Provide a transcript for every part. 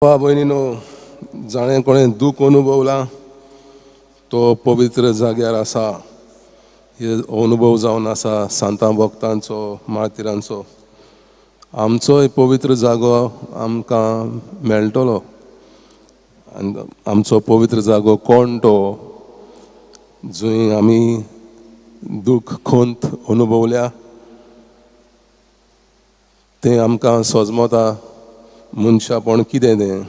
भयणीनो, जाणें कोणें दूख अनुभवला तो पवित्र जाग्यार आसा. हे अनुभव जावन आसा सांतां भक्तांचो, मार्तिरांचो. आमचोय पवित्र जागो आमकां मेळटलो. आनी आमचो पवित्र जागो कोण तो? जंय आमी दूख खंत अनुभवल्या तें आमकां सोजमता मनशापण कितें तें.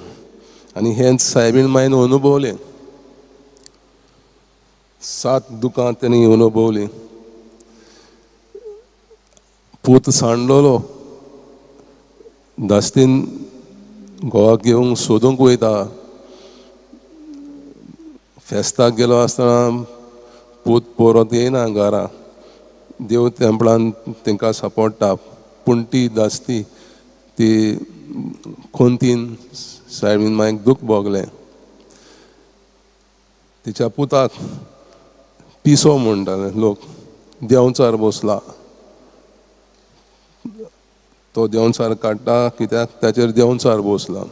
आनी हेंच सायबीण मायन अनुभवलें. 7 दुकां तेणी अनुभवलीं. पूत सांडलेलो, दास्तीन घोवाक घेवंक सोदूंक वयता. फेस्ताक गेलो आसतना पूत परत येयना घरा. देव तेंपळान तांकां सापडटा, पूण ती दास्ती ती कोंतीन सायबीण मायक दूख भोगलें. तिच्या पुताक पिसो म्हणटाले लोक. देंवचार बसला तो, देंवचार काडटा कित्याक ताचेर देंवचार बसला.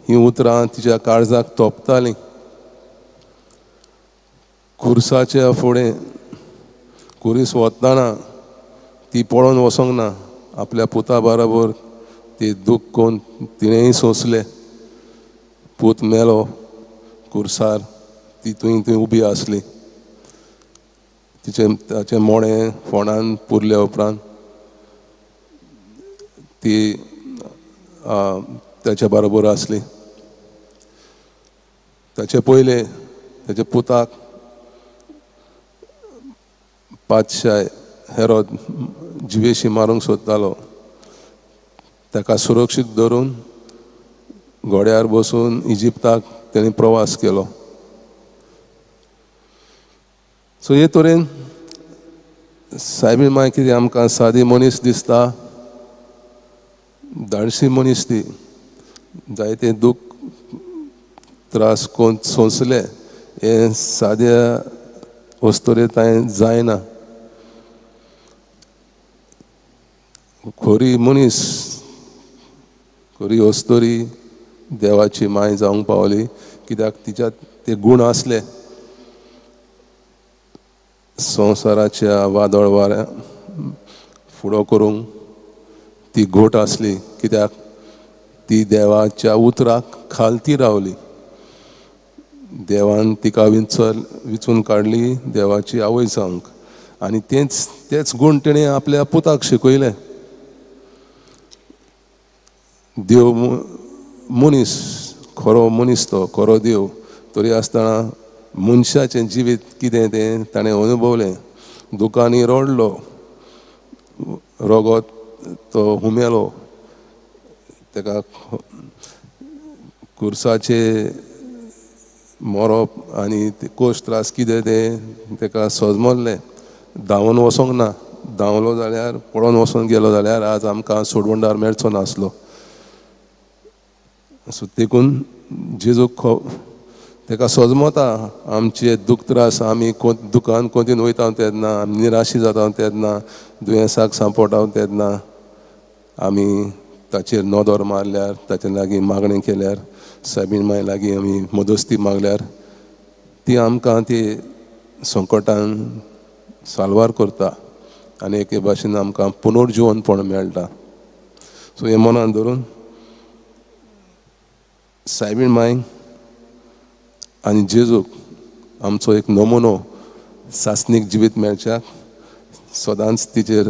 हीं उतरां तिच्या काळजाक तोपतालीं. कुर्साच्या फुडें कुरीस वतना ती पळोवन वचोंक ना. आपल्या पुता बरोबर ती दूख कोन तिणेंय सोंसलें. पूत मेलो कुर्सार, ती थंय थंय उबी आसली. तिचें ताचें मोडें फोंडान पुरल्या उपरांत ती ताच्या बरोबर आसली. ताचे पयले ताच्या पुताक पातशाय हेरोद जिवेशी मारूंक सोदतालो. ताका सुरक्षीत धरून घोड्यार बसून इजिप्ताक तेणी प्रवास केलो. सो हे तरेन सायबीण माय कितें आमकां सादी मनीस दिसता, धाडशी मनीस ती. जायते दूख त्रास कोण सोंसले हें साद्या वस्तुरे तांय जायना. खरी मनीस, खरी अस्तुरी देवाची माय जावंक पावली कित्याक तिच्या ते गूण आसले. संवसाराच्या वादळ वाऱ्या फुडो करूंक ती घोट आसली कित्याक ती देवाच्या उतराक खालती रावली. देवान तिका विचून काडली देवाची आवय जावंक. आनी तेच तेच गूण तिणें आपल्या पुताक शिकयले. देव मनीस, खरो मनीस तो, खरो देव तरी आसतना मनशाचें जिवीत कितें तें ताणें अनुभवलें. दुकांनी रडलो, रगत तो हुमेलो, ताका कुर्साचे मरप आनी कोश त्रास कितें तें ताका सजमल्लें. धांवन वचोंक ना, धांवलो जाल्यार पळोवन वचोन गेलो जाल्यार आज आमकां सोडवणदार मेळचो नासलो. सो देखून जेजूक ताका सजमता आमचे दूख त्रास. आमी दुकान कोंतीन वयता तेन्ना, आमी निराशी जाता तेन्ना, दुयेंसाक सांपडटा तेन्ना आमी ताचेर नदर मारल्यार, ताचे लागीं मागणें केल्यार, सायबीण माय लागीं आमी मदस्ती मागल्यार ती आमकां ती संकटान साल्वार करता आनी एके भाशेन आमकां पुनर्जिवनपण मेळटा. सो हें मनान धरून सायबीण माय आनी जेजूक आमचो एक नमुनो सासणीक जिवीत मेळच्याक सदांच तिचेर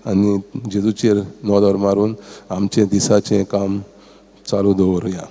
आनी जेजूचेर नदर मारून आमचें दिसाचें काम चालू दवरुया.